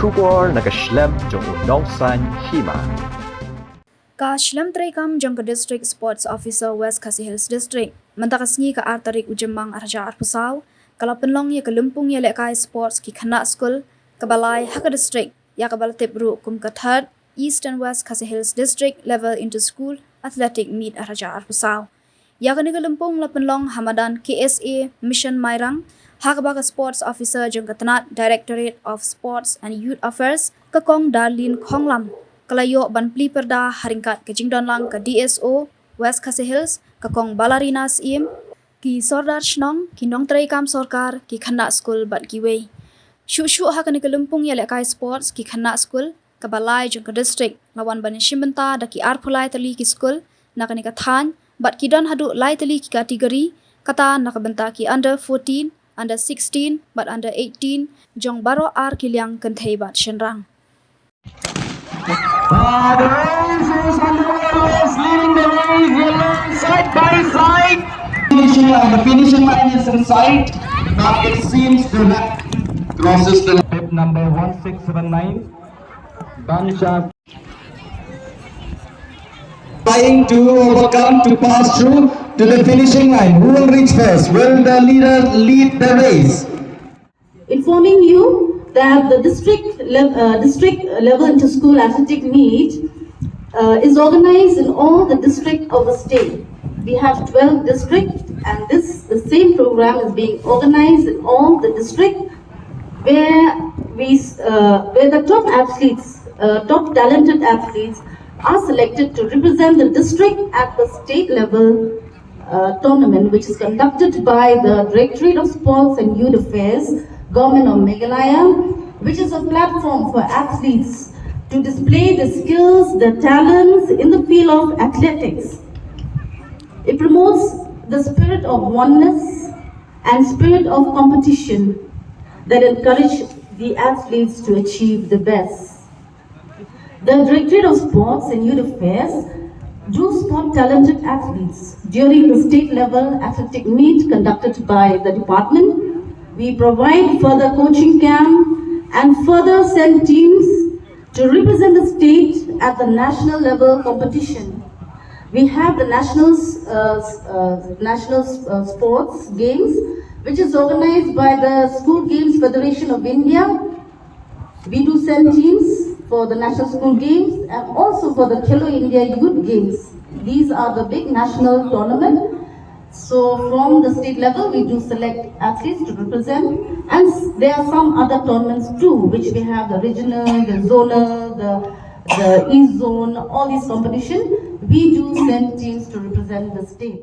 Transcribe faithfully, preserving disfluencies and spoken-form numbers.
Khubor na ka shlem jong u Nongsaiñ Hima. Ka shlem treikam jong ka District Sports Officer West Khasi Hills District mynta ka sngi ka ar tarik u Jymmang ar hajar arphew saw ka la pynlong ïa ka lympung ïalehkai sports ki khynnah skul kaba lai ha ka district, ïa kaba la tip ruh kum ka third East and West Khasi Hills District Level Inter-School Athletic Meet ar hajar arphew saw. Ïa kane ka lympung la pynlong ha madan K S A Mission Mairang, ha kaba ka Sports Officer jong ka tnat Directorate of Sports and Youth Affairs, ka Kong Darlene Khonglam, ka la ïoh ban plie pyrda ha ryngkat ka jingdon lang ka D S O West Khasi Hills, ka Kong Balarina Syiem, ki Sordar Shnong, ki nongtreikam sorkar, ki khynnah skul bad kiwei. Shuh shuh ha kane ka lympung ïalehkai sports ki khynnah skul kaba lai jong ka district la wan ban ïashim bynta da ki arphew lai tylli ki skul na kane ka thaiñ bad ki don haduh lai tylli ki category, kata na ka bynta ki under fourteen, under sixteen bad under eighteen jong baroh ar ki liang kynthei bad shynrang. Uh, the race is underway. Yes, leading the way, yellow, side by side. Finishing line. The finishing line is in sight, but it seems to have crosses the pit number one six seven nine. Bunch of trying to overcome to pass through to the finishing line. Who will reach first? Will the leader lead the race? Informing you that the district le-, uh, district level inter-school athletic meet, uh, is organized in all the district of the state. We have twelve districts, and this, the same program is being organized in all the district where we, uh, where the top athletes, uh, top talented athletes are selected to represent the district at the state level uh, tournament, which is conducted by the Directorate of Sports and Youth Affairs, Government of Meghalaya, which is a platform for athletes to display their skills, their talents in the field of athletics. It promotes the spirit of oneness and spirit of competition that encourage the athletes to achieve the best. The Directorate of Sports and Youth Affairs do spot talented athletes during the state level athletic meet conducted by the department. We provide further coaching camp and further send teams to represent the state at the national level competition. We have the national, uh, uh, national uh, sports games, which is organized by the School Games Federation of India. We do send teams for the National School Games and also for the Khelo India Youth Games. These are the big national tournament. So from the state level, we do select athletes to represent, and s-, there are some other tournaments too, which we have the regional, the zonal, the, the East Zone, all these competition. We do send teams to represent the state.